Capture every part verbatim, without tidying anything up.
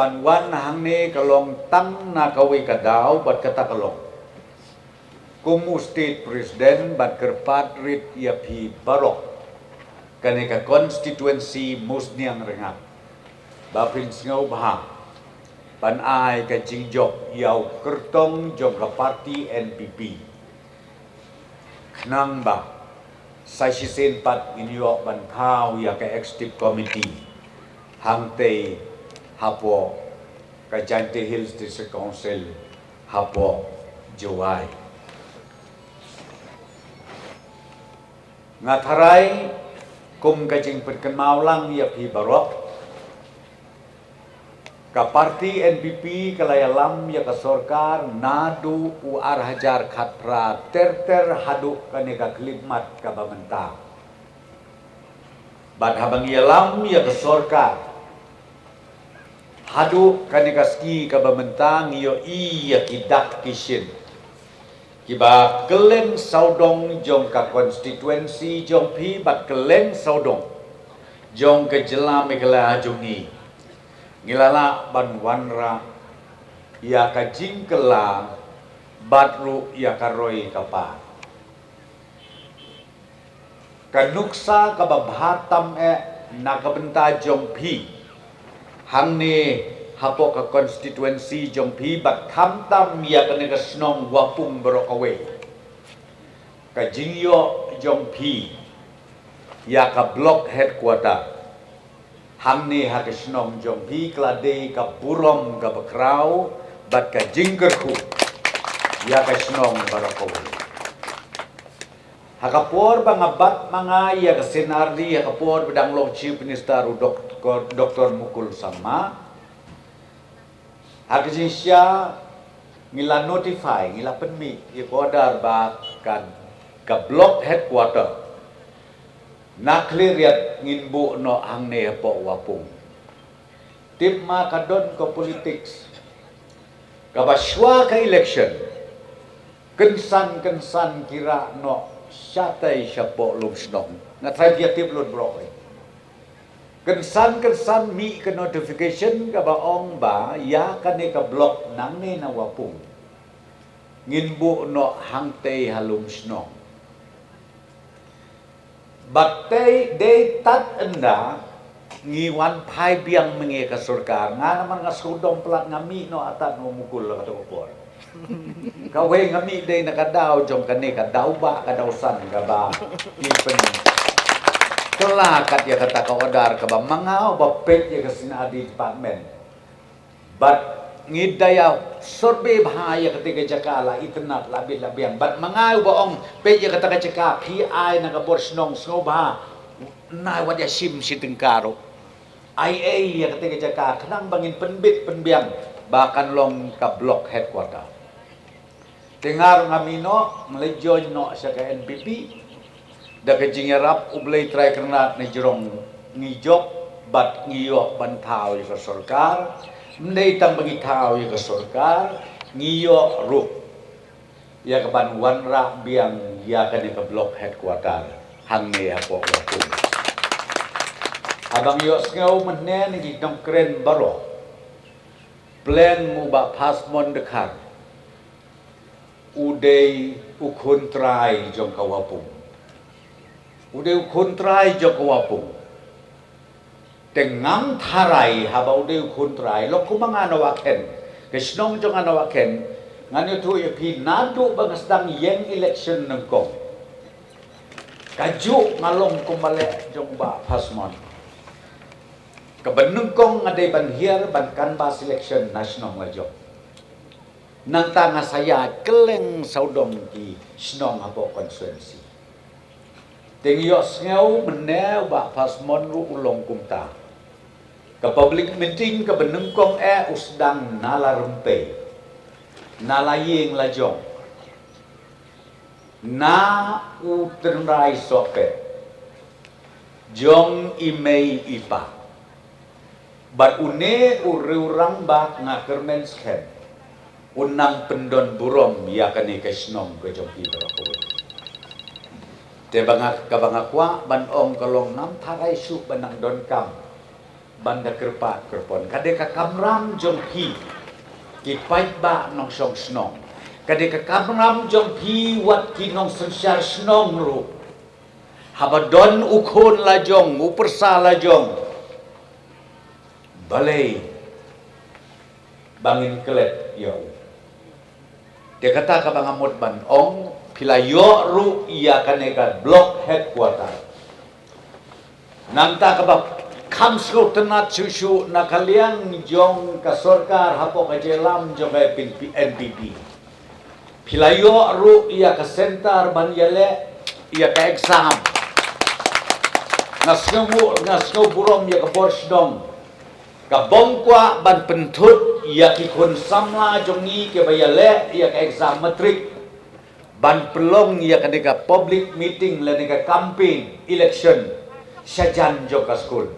Ban wan hangne ka long tang na kawei ka daw bad kata ka long kum u State President ban kyrpad rit ïa phi baroh, kane ka constituency Musniang Rngap, ba phin sngewbha ban ai ka jingjop ïa u kyrtong jong ka party N P P. Khnang ba sa shisien pat ngin ïoh ban thaw ïa ka executive committee hangtei hapoh ka Jaintia Hills District Council hapoh Jowai. Nga tharai kum ka jingpynkynmaw lang ïa phi baroh, ka party N P P ka la ïalam ïa ka sorkar naduh u ar hajar khatphra ter ter haduh kane ka khyllipmat kaba mynta. Bad haba ngi ïalam ïa ka sorkar haduh kane ka sngi kaba mynta, ngi ïohi ïa ki dak ki shin kiba kylleng sawdong jong ka constituency jong phi bad kylleng sawdong jong ka jylla Meghalaya jong ngi. Ngi la lah ban wanrah ïa ka jingkylla bad ruh ïa ka roi ka par. Ka nuksa kaba bha tam eh na ka bynta jong phi hangne hapoh ka constituency jong phi bad khamtam ïa kane ka shnong Wapung baroh kawei, ka jingïoh jong phi ïa ka block headquarter hangne ha ka shnong jong phi ka la dei ka burom kaba khraw bad ka jingkyrkhu ïa ka shnong baroh kawei. Ha ka por ba nga bat ma nga ïa ka C N R D, ha ka por ba dang long Chief Minister u Doktor, Doktor Mukul Sangma, ha ka jingshisha ngi la notify, ngi la pynmih ïa ka order ba ka, ka block headquarter na Khliehriat ngin buh noh hangne hapoh Wapung. Tip ma ka don ka politics kaba shuwa ka election, kynsan kynsan ki rah noh shatei shapoh Lumshnong. Nga tharai phi ïa tip lut baroh. Kynsan kynsan mih ka notification kaba ong ba ïa kane ka block nangne na Wapung ngin buh noh hangtei ha Lumshnong. Bad tei dei tad ynda ngi wan phai biang mynne ka sorkar, nga namar nga shu dom palat, nga mih noh artat na u Mukul ha kato ka por. Kawei nga mih dei na ka daw jong kane ka daw ba ka daw san kaba ngi pynkylla kat ïa kata ka order kaba ma nga uba peit ïa ka C N R D department. Bad ngi da ïa survey bha ïa kata ka jaka, la itynnad, la bit la biang. Bad ma nga uba ong peit ïa kata ka jaka, phi ai na ka bor shnong, sngewbha nai wat ïa shim shi tyngka ruh. Ai ei ïa kata ka jaka khnang ba ngin pynbit pynbiang ba kan long ka block headquarter. Te nga ruh nga mih noh, nga leit join noh sha ka N P P. Da ka jingïarap U Blei Trai Kynrad na jrong ngi jop bad ngi ïoh ban thaw ïa ka sorkar. Ym dei tang ba ngi thaw ïa ka sorkar, ngi ïoh ruh ïa ka ban wanrah biang ïa kane ka block headquarter hangne hapoh Wapung. Haba ngi ïohsngew mynne na ki nongkren baroh, pleng u Bah Phasmon Dkhar u dei u khun trai jong ka Wapung. U dei u khun trai jong ka Wapung. Te ngam tharai haba u dei u khun trai, long kum ma nga na Wahkhen, ka shnong jong nga na Wahkhen, ngan ïathuh ïa phi naduh ba nga sdang ïeng election nyngkong. Kajuh nga long kumba leh jong u Bah Phasmon. Kaba nyngkong nga dei ban hiar ban canvass election na shnong lajong. Nangta nga sa ïaid kylleng sawdong ki shnong hapoh constituency. Te ngi ïohsngew mynne u Bah Phasmon ruh u long kumta. Ka public meeting kaba nyngkong eh u sdang na la Rympei, na la ïing lajong, na u tynrai sohpet jong i mei i pa. Bad une u riewrangbah, nga kyrmen skhem un nang pyndon burom ïa kane ka shnong ka jong phi baroh kawei. Te ba nga, kaba nga kwah ban ong ka long, ngam tharai shuh ban nang donkam Ban da kyrpad kyrpon, ka dei ka kamram jong phi ki paidbah nongshong shnong, ka dei ka kamram jong phi wat ki nongsynshar shnong ruh. Haba don u khun la jong, u pyrsa la jong, balei ba ngin klet ïa u? Te kata kaba nga mut ban ong, phi la ïoh ruh ïa kane ka block headquarter. Nangta kaba kham sngewtynnat shuh shuh na ka liang jong ka sorkar hapoh ka jingïalam jong ka N P P. Phi la ïoh ruh ïa ka center ban ïaleh ïa ka exam. Nga sngew, nga sngew burom ïa ka bor shnong. Ka bym kwah ban pynthut ïa ki khun samla jong ngi kiba ïaleh ïa ka exam matric ban pynlong ïa kane ka public meeting lane ka campaign election shajan jong ka skul.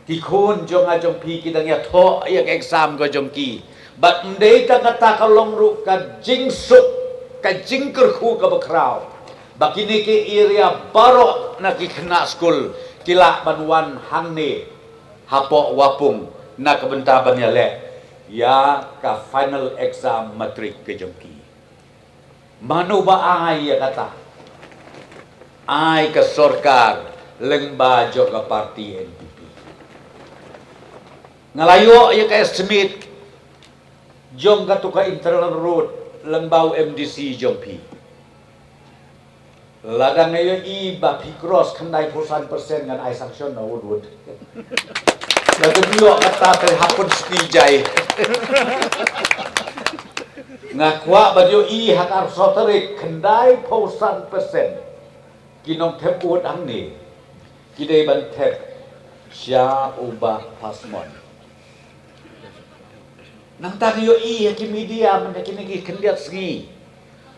Ki khun jong nga jong phi ki dang ïathoh ïa ka exam ka jong ki. Bad ym dei tang kata, ka long ruh ka jingsuk, ka jingkyrkhu kaba khraw ba kine ki area baroh na ki khynnah skul ki lah ban wan hangne hapoh Wapung na ka bynta ban ïaleh ïa ka final exam matric ka jong ki. Mano ba ai ïa kata? Ai ka sorkar lyngba jong ka parti N P P. Nga la ïoh ïa ka estimate jong katu ka internal road lyngba u M D C jong phi. Lada nga ïohi ba phi cross khyndai phew san percent ngan ai sanction na wut wut. Lada ïoh kata te hapun sni jai. Nga kwah ba ïohi ha ka arphew saw tarik, khyndai phew san percent ki nongthep wut hangne ki dei ban thep sha u Bah Pasmon. Nangta ngi ïohi ha ki media mynta kine ki khyndiat sngi.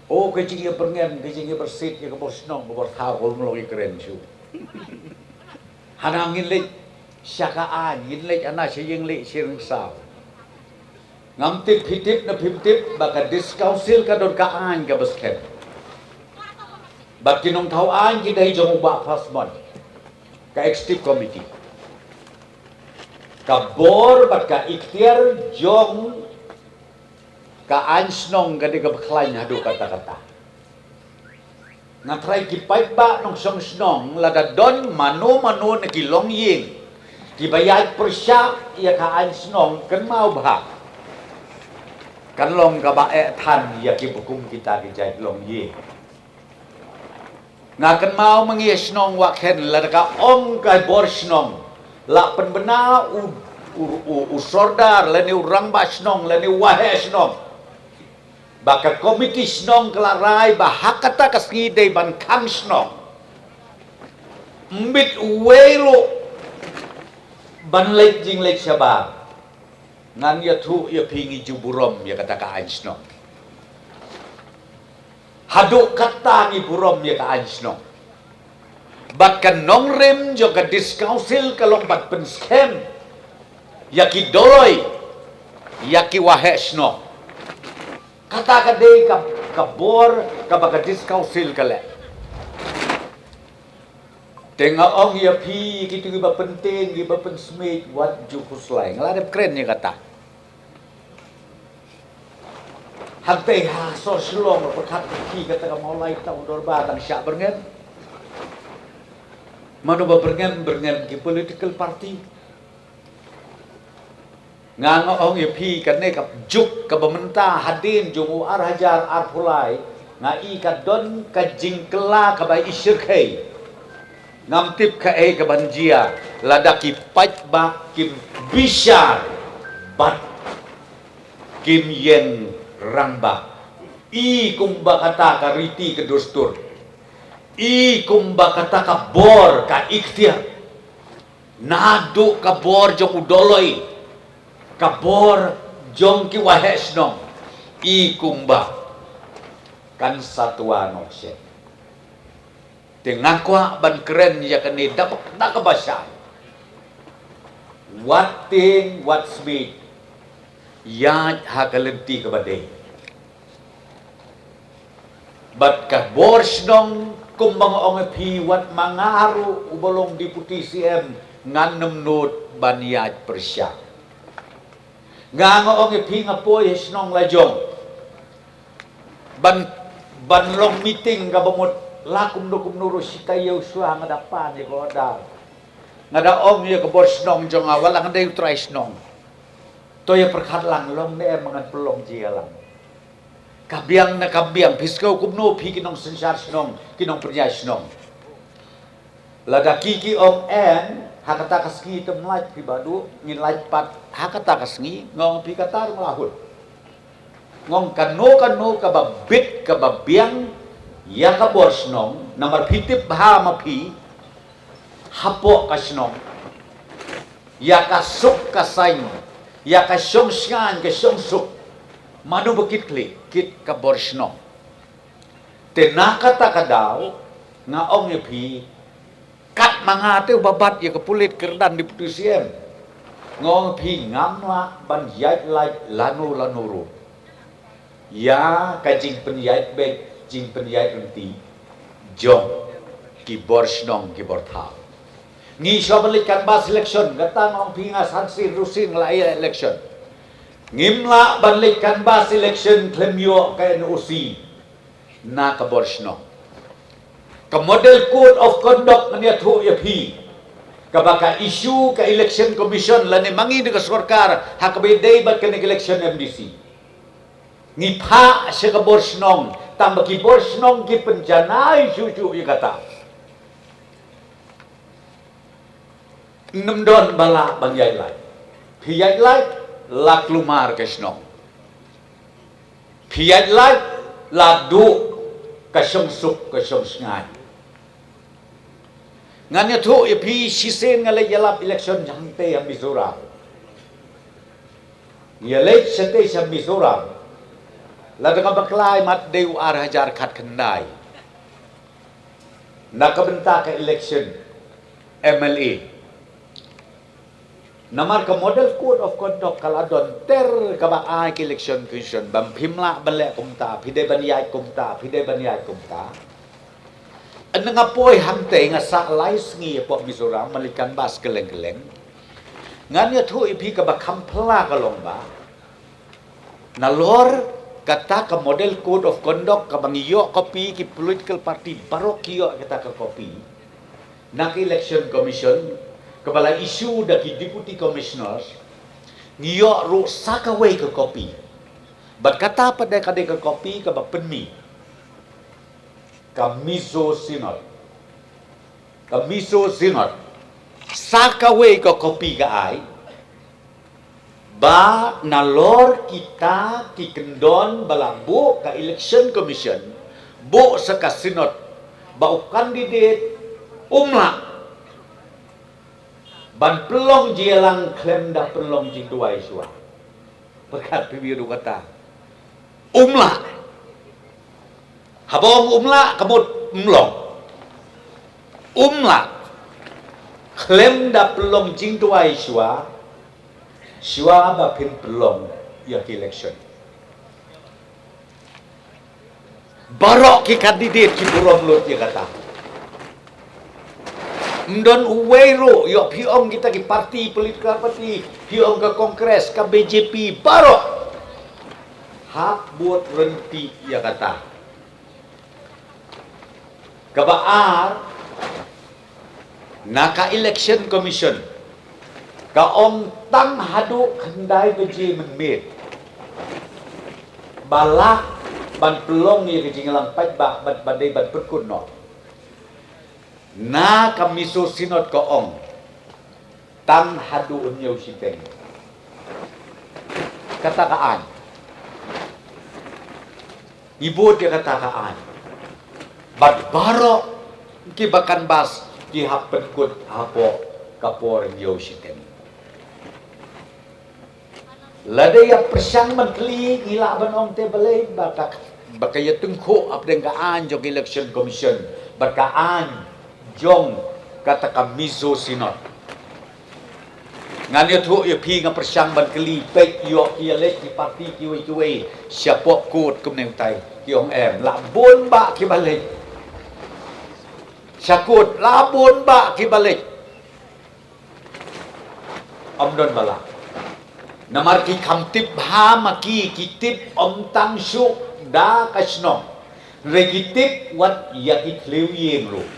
O, ka jingïabyrngem, ka jingïabyrsit ïa ka bor shnong, ka bor thaw, ka bor mlong ïakren shuh. Hana ngin leit sha ka aiñ, ngin leit hana sha ïing leit sha ïing saw. Ngam tip phi tip ne phim tip ba ka District Council ka don ka aiñ kaba skhem. Bad ki nongthaw aiñ ki dei jong u Bah Pasmon, ka Executive Committee. Ka bor bad ka ikhtiar jong ka aiñ shnong ka dei kaba khlaiñ haduh katta katta. Nga tharai ki paidbah nongshong shnong, lada don mano mano na ki longïing kiba ïaid pyrshah ïa ka aiñ shnong, kynmaw bha, kan long kaba eh than ïa kiba kum kita ki jait longïing. Nga kynmaw ma ngi ha shnong Wahkhen, lada ka ong ka bor shnong, la pynbna u, u, u, u sordar lane u rangbah shnong lane u waheh shnong, ba ka komiti shnong ka la rai ba ha kata ka sngi dei ban khang shnong. Ym bit uwei ruh ban leit jingleit shabar. Ngan ïathuh ïa phi, ngi ju burom ïa kata ka aiñ shnong. Haduh katta ngi burom ïa ka aiñ shnong. Bad ka nongrim jong ka District Council ka long ban pynskhem ïa ki dolloi, ïa ki waheh shnong. Kata ka dei ka, ka bor kaba ka District Council ka leh. Te nga ong ïa phi, kito kiba pyntieng, kiba pynsmit, wat ju khuslai. Nga la dep kren ïa kata. Hangtei ha sor Shillong, pyrkhat phi kata ka Mawlai, tang u dorbar dang shah byrngem. Mano ba byrngem, byrngem ki political party. Nga, nga ong ïa phi, kane ka juk kaba mynta hadien jong u ar hajar arphew lai, nga i ka don ka jingkylla kaba i shyrkhei. Ngam tip kaei kaban jia lada ki paidbah kim bishar bad kim ïeng rangbah. I kumba kata ka riti ka dustur, i kumba kata ka bor ka ikhtiar, naduh ka bor jong u dolloi, ka bor jong ki waheh shnong, i kumba kan sa twa noh shen. Te nga kwah ban kren ïa kane da, da kaba shai. Wat tieng, wat smit, ïaid ha ka lynti kaba dei. Bad ka bor shnong, kumba nga ong ïa phi, wat ma nga ruh uba long Deputy C M, Ngan nym nud ban ïaid pyrshah. Nga nga ong ïa phi nga poi ha shnong la jong ban, ban long meeting kaba mut la kumno kumno ruh shi taïew shuwa nga da pan ïa ka order. Nga da ong ïa ka bor shnong jong nga, wat la nga dei u trai shnong, to ïa pyrkhat lang, long ne em, ngan pynlong jingïalang. Ka biang ne kam biang, phi sngew kumno phi ki nongsynshar shnong, ki nongpynïaid shnong? Lada ki ki ong em, ha kata ka sngi te ym lait phi Bah Duh, ngin lait pat ha kata ka sngi. Nga ong phi kata ruh nga la hut. Nga ong kano kano kaba bit kaba biang ïa ka bor shnong, namar phi tip bha ma phi, hapoh ka shnong, ïa ka suk ka saiñ, ïa ka shong shngaiñ ka shong suk, mano ba kitkhlieh? Kit ka bor shnong. Te na kata ka daw nga ong ïa phi, kat ma nga te uba bat ïa ka pulit kyrdan Deputy C M, nga ong ïa phi ngam lah ban ïaid lait lano lano ruh ïa ka jingpynïaid beit, jingpynïaid ryntih jong ki bor shnong ki bor thaw. Ngi shuwa ban leit canvass election, kata nga ong phi nga san sien ruh sien nga la ïa election. Ngim lah ban leit canvass election khlem ïoh ka N O C na ka bor shnong. Ka model code of conduct ngan ïathuh ïa phi, kaba ka issue ka election commission lane ma ngi ne ka sorkar ha kaba ïadei bad kane ka election M D C. Ngi phah sha ka bor shnong, tang ba ki bor shnong ki pynjanai shuh shuh ïa kata. Nym don ba lah ban ïaid lait. Phi ïaid lait, la kulmar ka shnong. Phi ïaid lait, la duh ka shong suk ka shong shngaiñ. Ngan ïathuh ïa phi, shisien nga leit ïalap election hangtei ha Mizoram. Nga leit shatei sha Mizoram, lada nga bakla mat dei u ar hajar khatkhyndai, na ka bynta ka election M L A. Namar ka model code of conduct ka la don ter kaba ai ka election commission, ba phim lah ban leh kumta, phi dei ban ïaid kumta, phi dei ban ïaid kumta. Ynda nga poi hangtei nga sah lai sngi hapoh Mizoram, nga leit canvass kylleng kylleng. Ngan ïathuh ïa phi kaba kham phylla ka long ba nalor kata ka model code of conduct kaba ngi ïoh copy, ki political party baroh ki ïoh kata ka copy na ka election commission, kaba la issue da ki deputy commissioners, ngi ïoh ruh sa kawei ka copy. Bad kata pat ka dei ka copy kaba pynmih ka Mizo Synod. Ka Mizo Synod, sa kawei ka copy ka ai, ba nalor kita ki kyndon ba la buh ka election commission, buh sa ka synod, ba u candidate um lah ban pynlong jingïalang khlem da pynlong jingduwai shuwa. Pyrkhat phi ïa u kata. Um lah. Haba ong um lah ka mut um long. Um lah khlem da pynlong jingduwai shuwa, shuwa ba phin pynlong ïa ka election. Baroh ki candidate ki burom lut ïa kata. Ym don uwei ruh, ïoh phi ong kita ki party, political party, phi ong ka Congress, ka B J P, baroh hap bud ryntih ïa kata. Kaba ar, na ka election commission ka ong tang haduh khyndai baje mynmiet ba lah ban pynlong ïa ka jingïalang paidbah, ban, ban dei ban pynkut noh. Na ka Mizo Synod ka ong tang haduh hynñiew shiteng. Kata ka aiñ. Ngi bud ïa kata ka aiñ. Bad baroh kiba canvass ki hap pynkut hapoh ka por hynñiew shiteng. Lada ïa pyrshang ban kylli, ngi lah ban ong te balei ba ka, ba ka ïa tyngkhuh hapdeng ka aiñ jong ka election commission bad ka aiñ jong kata ka Mizo Synod. Ngan ïathuh ïa phi, nga pyrshang ban kylli, peit, ïoh ki ïa leit ki party kiwei kiwei shapoh kut kumne utai, ki ong em, la bun bah kiba leit sha kut, la bun bah kiba leit. Ym don ba lah. Namar ki kham tip bha ma ki, ki tip ym tang shuh da ka shnong. Hynrei ki tip wat ïa ki thliew ïing ruh.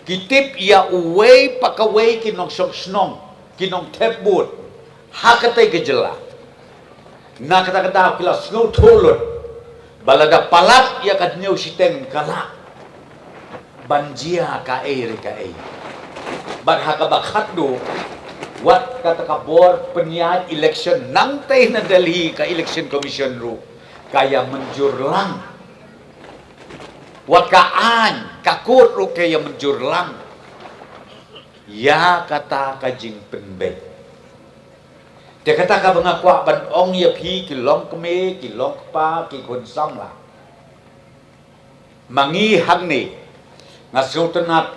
Ki tip ïa uwei pa kawei ki nongshong shnong, ki nongthep vote ha katei ka jylla. Na kata ka daw ki la sngewthuh lut ba lada palat ïa ka hynñiew shiteng ka lah ban jia kaei re kaei. Bad ha kaba khatduh, wat kata ka bor pynïaid election nangtei na Delhi, ka Election Commission ruh ka ïa mynjur lang. Wat ka aiñ, ka kot ruh ka ïa mynjur lang ïa kata ka jingpynbeit. Te kata kaba nga kwah ban ong ïa phi ki longkmie, ki longkpa, ki khun samla. Ma ngi hangne, nga sngewtynnat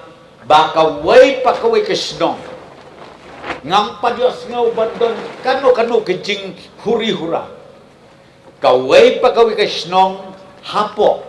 ba kawei pa kawei ka shnong ngam pat ïohsngew ba don kano kano ka jinghuri hura. Kawei pa kawei ka shnong hapoh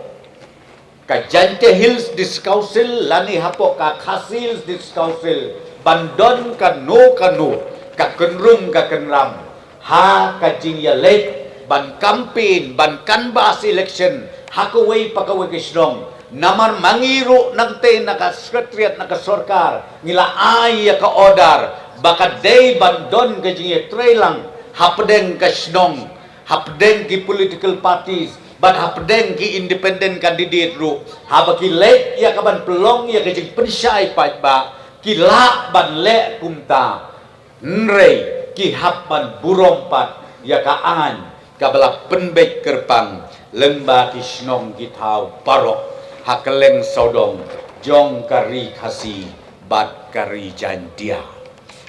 ka Jaintia Hills District Council lane hapoh ka Khasi Hills District Council ban don kano kano ka kynrum ka kynram ha ka jingïaleit ban campaign, ban canvass election ha kawei pa kawei ka shnong. Namar ma ngi ruh nangtei na ka secretariat, na ka sorkar, ngi la ai ïa ka order ba ka dei ban don ka jingïatreilang hapdeng ka shnong, hapdeng ki political parties bad hapdeng ki independent candidate ruh, haba ki leit ïa ka ban pynlong ïa ka jingpynshai paidbah, ki lah ban leh kumta. Hynrei ki hap ban burom pat ïa ka aiñ kaba la pynbeit kyrpang lyngba ki shnong ki thaw baroh ha kylleng sawdong jong ka ri Khasi bad ka ri Jaintia.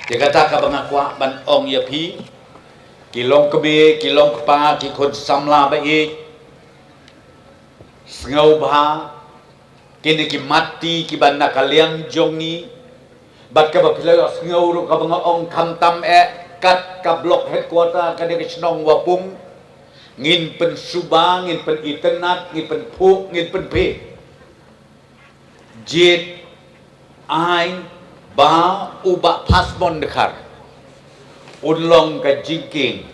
Te kata kaba nga kwah ban ong ïa phi, ki longkmie, ki longkpa, ki khun samla ba ïeit, sngewbha kine ki matti kiba na ka liang jong ngi, bad kaba phi la ïohsngew ruh kaba nga ong khamtam eh kat ka block headquarter ka dei ka shnong Wapung, ngin pynsuba, ngin pynitynnad, ngin pynphuh, ngin pynphe. Jied ai ba u Bah Phasmon Dkhar un long ka jingkieng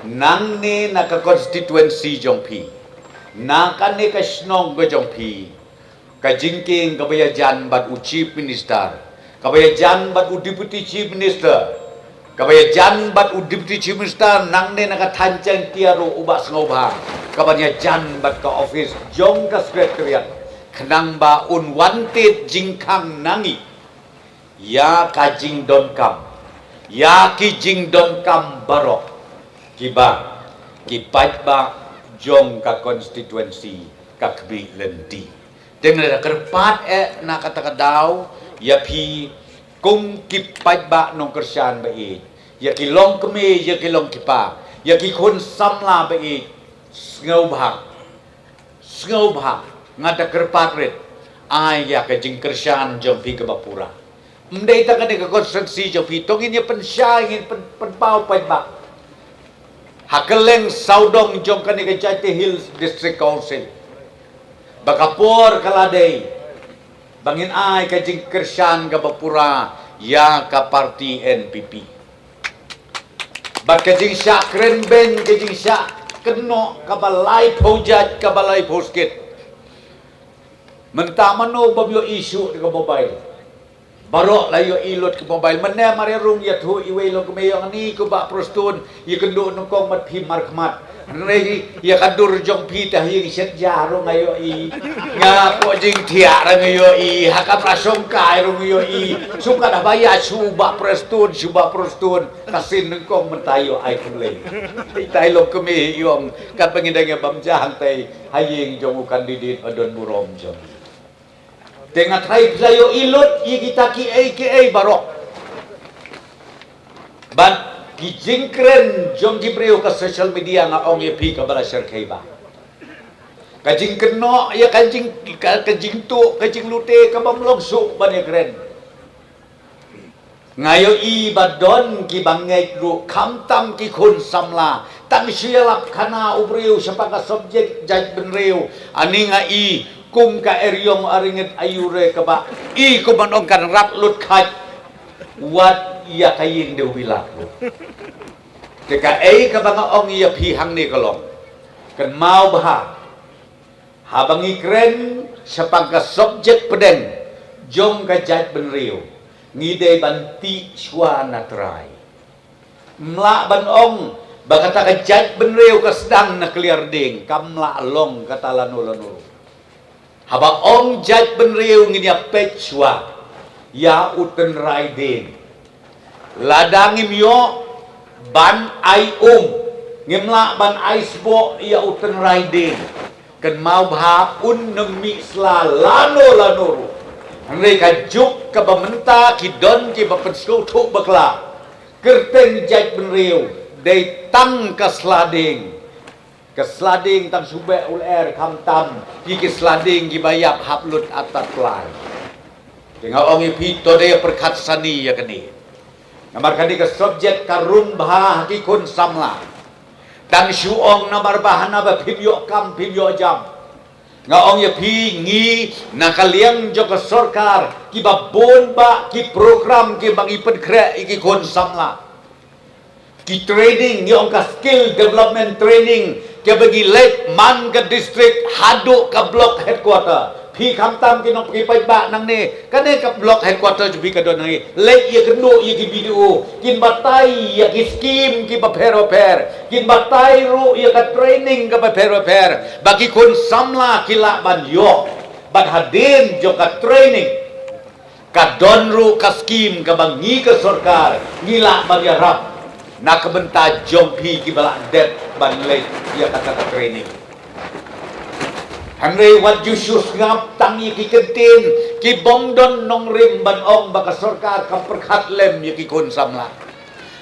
nangne na ka constituency jong phi, na kane ka shnong ka jong phi, ka jingkieng kaba ïajan bad u Chief Minister, kaba ïajan bad u Deputy Chief Minister, kaba ïajan bad u Deputy Chief Minister nangne na ka thaiñ Jaintia ruh u Bah Sngewbha, kaba ïajan bad ka office jong ka Secretariat, khnang ba un wantied jingkhang na ngi ïa ka jingdonkam, ïa ki jingdonkam baroh kiba ki paidbah jong ka constituency ka khmih lynti. Te nga la kyrpad eh na kata ka daw ïa phi kum ki paidbah nongkyrshan ba ïeit, ïa ki longkmie, ïa ki longkpa, ïa ki khun samla ba ïeit, sngewbha, sngewbha, nga da kyrpad rit, ai ïa ka jingkyrshan jong phi kaba pura. Ym dei tang kane ka constituency jong phi, to ngin ïa pynshai, ngin pyn, pynpaw paidbah ha kylleng sawdong jong kane ka Jaintia Hills District Council ba ka por ka la dei ba ngin ai ka jingkyrshan kaba pura ïa ka party N P P. Bad ka jingshah kren beiñ, ka jingshah kynnoh kaba laiphew jait, kaba laiphew skit. Mynta mano bym ïohi shuh da ka mobile? Baroh la ïohi lut ka mobile. Mynne mar ïa rung ïathuh iwei longkmie ïong, ani ko Bah Prestone, ïakynduh nyngkong bad phi markhmat. Hynrei ïa ka dur jong phi te ha ïing shet ja ruh nga ïohi. Nga poh jingthiah ruh nga ïohi, ha kamra shongkai ruh nga ïohi. Shu kat haba ïa shu Bah Prestone, shu Bah Prestone, ka sien nyngkong mynta ïoh ai khublei. Te itai longkmie ïong, katba ngi dang ïa bam ja hangtai ha ïing jong u candidate ba don burom jong ngi. Te nga tharai phi la ïohi lut ïa kita kiei kiei baroh. Bad ki jingkren jong ki briew ka social media, nga ong ïa phi, kaba la shyrkhei bha. Ka jingkynnoh ïa ka jing, ka, ka jingtuh, ka jinglute, ka bym long shuh ban ïakren. Nga ïohi ba don kiba ngeit ruh, khamtam ki khun samla. Tang shu ïalap khana u briew shaphang ka subject jaitbynriew, ani nga i kum ka eriong aringit aiu re kaba i kum ban ong kan rat lut khait. Wat ïa ka ïing de u Bilak. Te kaei kaba nga ong ïa phi hangne ka long, kynmaw bha, haba ngi kren shaphang ka subject pdeng jong ka jaitbynriew, ngi dei ban tih shuwa na trai. Ym lah ban ong ba kata ka jaitbynriew ka sdang na kliar dieng, kam lah long kata lano lano. Haba ong jaitbynriew, ngin ïa peit shuwa ïa u tynrai dieng. Lada ngim ïoh ban ai um, ngim lah ban ai sboh ïa u tynrai dieng, kynmaw bha un ym mih sla lano lano ruh. Hynrei ka juk kaba mynta ki don kiba pynsngewthuh bakla, kyrteng jaitbynriew dei tang ka sla dieng. Ka sla dieng tang shu beh u lyer, khamtam ïa ki sla dieng kiba ïap hap lut atat lai. Te nga ong ïa phi, to dei pyrkhat sani ïa kane. Namar kane ka subject ka rung bha ha ki khun samla. Tang shu ong namar ba hana ba phim ïoh kam phim ïoh jam. Nga ong ïa phi, ngi na ka liang jong ka sorkar kiba bun bah ki program kiba ngi pynkhreh ïa ki khun samla. Ki training, ngi ong ka skill development training, kiba ngi leit man ka district haduh ka block headquarter. Phi khamtam ki nongpyni paidbah nangne, kane ka block headquarter jong phi ka don nangne. Leit ïa kynduh ïa ki B D O, kin batai ïa ki scheme kiba pher bapher, kin batai ruh ïa ka training kaba pher bapher, ba ki khun samla ki lah ban ïoh. Bad hadien jong ka training, ka don ruh ka scheme kaba ngi ka sorkar ngi lah ban ïarap na ka bynta jong phi kiba lah dep ban leit ïa kata ka training. Hynrei wat ju shu sngap tang ïa ki kyntien kibym don nongrim ban ong ba ka sorkar kam pyrkhat lem ïa ki khun samla.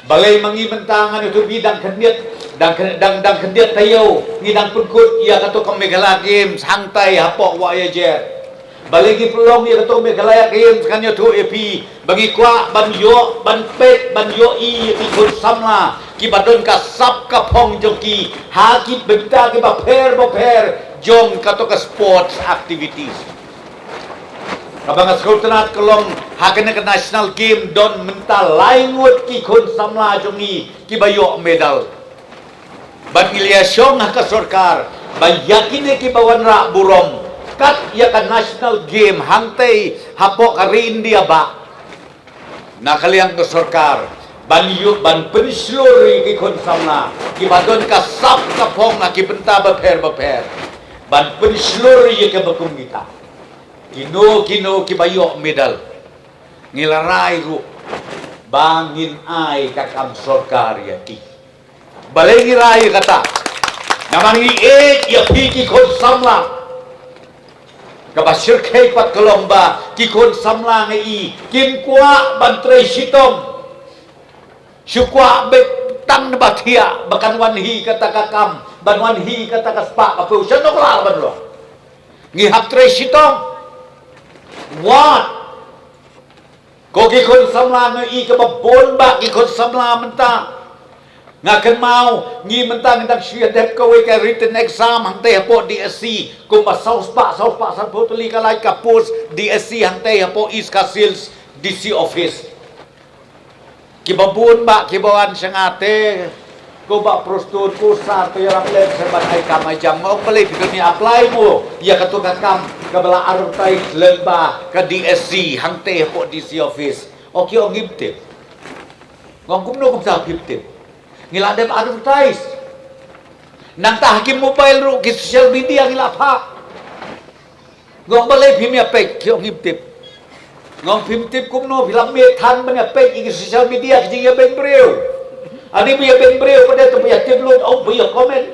Balei ma ngi mynta ngan ïathuh, ngi dang khyndiat, dang khyn-, dang, dang khyndiat taïew ngi dang pynkut ïa kato ka Meghalaya Games hangtai hapoh Wahiajer. Balei ngi pynlong ïa kato Meghalaya Games, ngan ïathuh ïa phi, ba ngi kwah ban ïoh, ban peit, ban ïohi ïa ki khun samla kiba don ka sap ka phong jong ki ha ki bynta kiba pher bapher jong kato ka sports activities. Kaba nga sngewtynnat ka long, ha kane ka National Game don mynta lai ngut ki khun samla jong ngi kiba ïoh medal. Bad ngi la ïashong ha ka sorkar ba ïa kine kiba wanrah burom, kat ïa ka National Game hangtai hapoh ka ri India bah, na ka liang ka sorkar ban ïoh, ban pynshlur ïa ki khun samla kiba don ka sap ka phong ha ki bynta bapher bapher, ban pynshlur ïa kiba kum kita. Kino kino kiba ïoh medal, ngi la rai ruh ba ngin ai ka kam sorkar ïa ki. Balei ngi rai ïa kata? Namar ngi ïeit ïa phi ki khun samla. Kaba shyrkhei pat ka long ba ki khun samla ngi i kim kwah ban trei shitom. Shu kwah beit tang ba thiah ba kan wan hi kata ka kam, ban wan hi kata ka spah ka phew, shano ka lah ban long? Ngi hap trei shitom. Wat ko ki khun samla ngi i kaba bun bah ki khun samla mynta. Nga kynmaw ngi mynta ngi dang shu ïadep kawei ka written exam hangtei hapoh D S C, kumba saw spah, saw spah sanphew tylli ka lait ka post D S C hangtei hapoh East Khasi Hills D C office. Kiba bun bah kiba wan sha nga te, ko Bah Prestone, ko Sir, to ïarap lem sha ban ai kam ai jam. Nga ong balei phi don, apply mo ïa kato ka kam kaba la advertise lyngba ka D S C hangtei hapoh D C office. O ki ong ngim tip. Nga ong kumno kumta phim tip? Ngi la dep advertise. Nangta ha ki mobile ruh, ki social media ngi la phah. Nga ong balei phim ïa peit, ki ong ngim tip. Nga ong phim tip kumno, phi la miet than ban ïa peit ïa ki social media, ki jingïabeiñ briew. Ani ba ïabeiñ briew pat de, to ba ïa tip lut, ong ba ïa comment.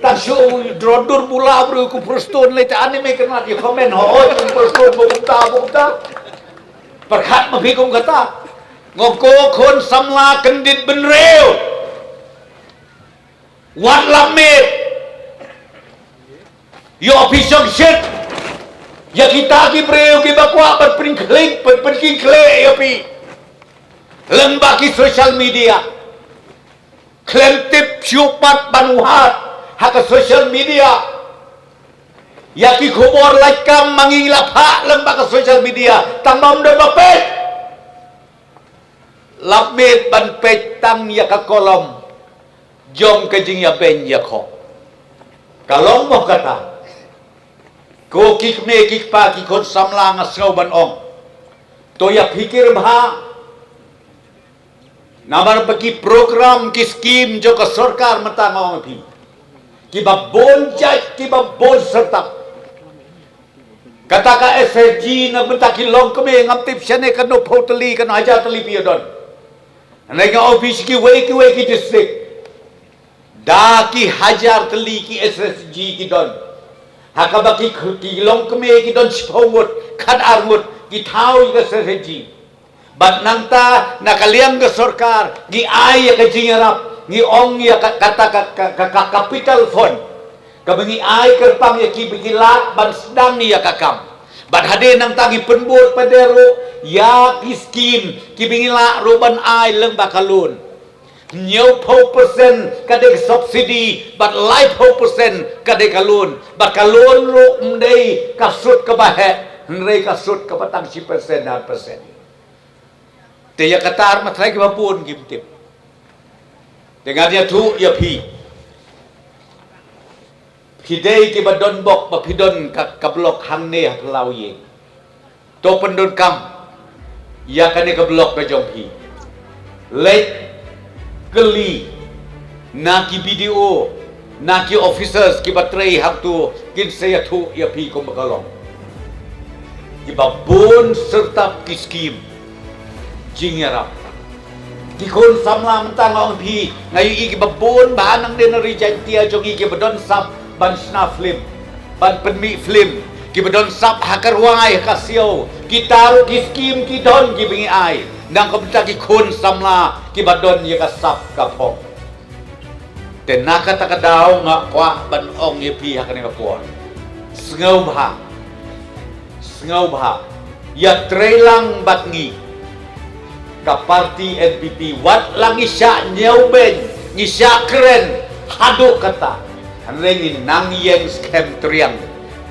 Tang shu drok dur bula briew kum Prestone lei te ani me kynat ïa comment, hooid kum Prestone ba kumta ba kumta. Pyrkhat ma phi kum kata. Nga ong ko khun samla kyndit bynriew. Wat la miet. Ïoh phi shongshit ïa kita ki briew kiba kwah ban pynkhlieh, ban pynkhlieh ïa phi lyngba ki social media. Khlem tip shuh pat ban wad ha ka social media. Ïa ki khubor lait kam ma ngi la phah lyngba ka social media, tang bym don ba peit. Lap miet ban peit tang ïa ka kolom jong ka jingïabeiñ ïa khong. Ka long mo kata. Ko ki kmie ki kpa ki khun samla, nga sngew ban ong, to ïa phikir bha. Namar ba ki program ki skim jong ka sorkar mynta nga ong phi, kiba bun jait, kiba bun syrtap. Kata ka S S G na mynta ki longkmie, ngam tip shane katno phew tylli, katno hajar tylli phi ïa don. Hynrei nga ong phi, sha kiwei kiwei ki district da ki hajar tylli ki S S G ki don. Ha kaba ki, ki longkmie ki don shiphew ngut, khatar ngut ki thaw ïa ka S S G. Bad nangta na ka liang ka sorkar ngi ai ïa ka jingïarap, ngi ong ïa ka, kata ka, ka, ka, ka capital fund, kaba ngi ai kyrpang ïa kiba ki lah ban sdang ïa ka kam. Bad hadien nangta ngi pynbud pat ruh ïa ki skim kiba ngi lah ruh ban ai lyngba ka loan. Hynñiewphew percent ka dei ka subsidy bad laiphew percent ka dei ka loan. Bad ka loan ruh ym dei ka sut kaba heh, hynrei ka sut kaba tang shi percent, ar percent. Te ïa kata ma trai kiba bun kim tip. Te ngan ïathuh ïa phi. Phi dei kiba don bok ba phi don ka, ka block hangne ha Phyllaw Ïing. To pyndonkam ïa kane ka block ka jong phi. Leit kylli na ki B D O, na ki officers kiba trei hangto, kin sa ïathuh ïa phi kumba ka long. Kiba bun syrtap ki skim jingïarap. Ki khun samla mynta nga ong phi, nga ïohi kiba bun bha nangne na Ri Jaiñtia jong ngi kiba don sap ban shna film, ban pynmih film, kiba don sap ha ka rwai ha ka siaw. Kita ruh ki skim ki don kiba ngi ai. Nang kumta ki khun samla kiba don ïa ka sap ka phong. Te na kata ka daw nga kwah ban ong ïa phi ha kane ka por, sngewbha, sngewbha ïa trei lang bad ngi. Ka party N P P, wat la ngi shah ñiewbeiñ, ngi shah kren haduh kata, hynrei ngi nang ïeng skhem triang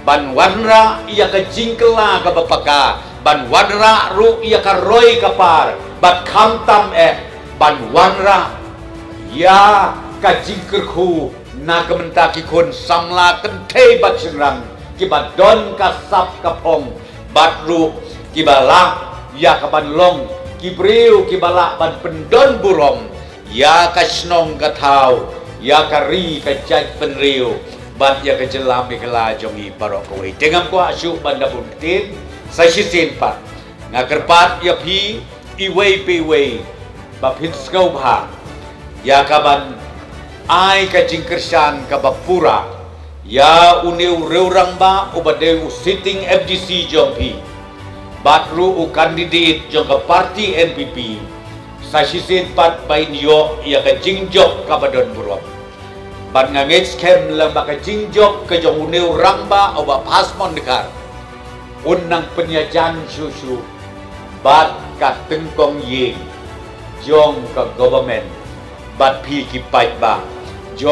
ban wanrah ïa ka jingkylla kaba paka, ban wanrah ruh ïa ka roi ka par, bad khamtam eh ban wanrah ïa ka jingkyrkhu na ka bynta ki khun samla kynthei bad shynrang kiba don ka sap ka phong, bad ruh kiba lah ïa ka ban long ki briew kiba lah ban pyndon burom ïa ka shnong ka thaw, ïa ka ri ka jaitbynriew, bad ïa ka jylla Meghalaya jong ngi baroh kawei. Te ngam kwah shuh ban da bun ktien, sa shisien pat nga kyrpad ïa phi iwei pa iwei ba phin sngewbha ïa ka ban ai ka jingkyrshan kaba pura ïa une u riew rangbah uba dei u sitting M D C jong phi, bad ruh u candidate jong ka party N P P. Sa shisien pat ba in ïoh ïa ka jingjop kaba don burom. Bad nga ngeit skhem lem ba ka jingjop ka jong une u rangbah uba Phasmon Dkhar un nang pynïajan shuh shuh bad ka tyngkong ïing jong ka government bad phi ki paidbah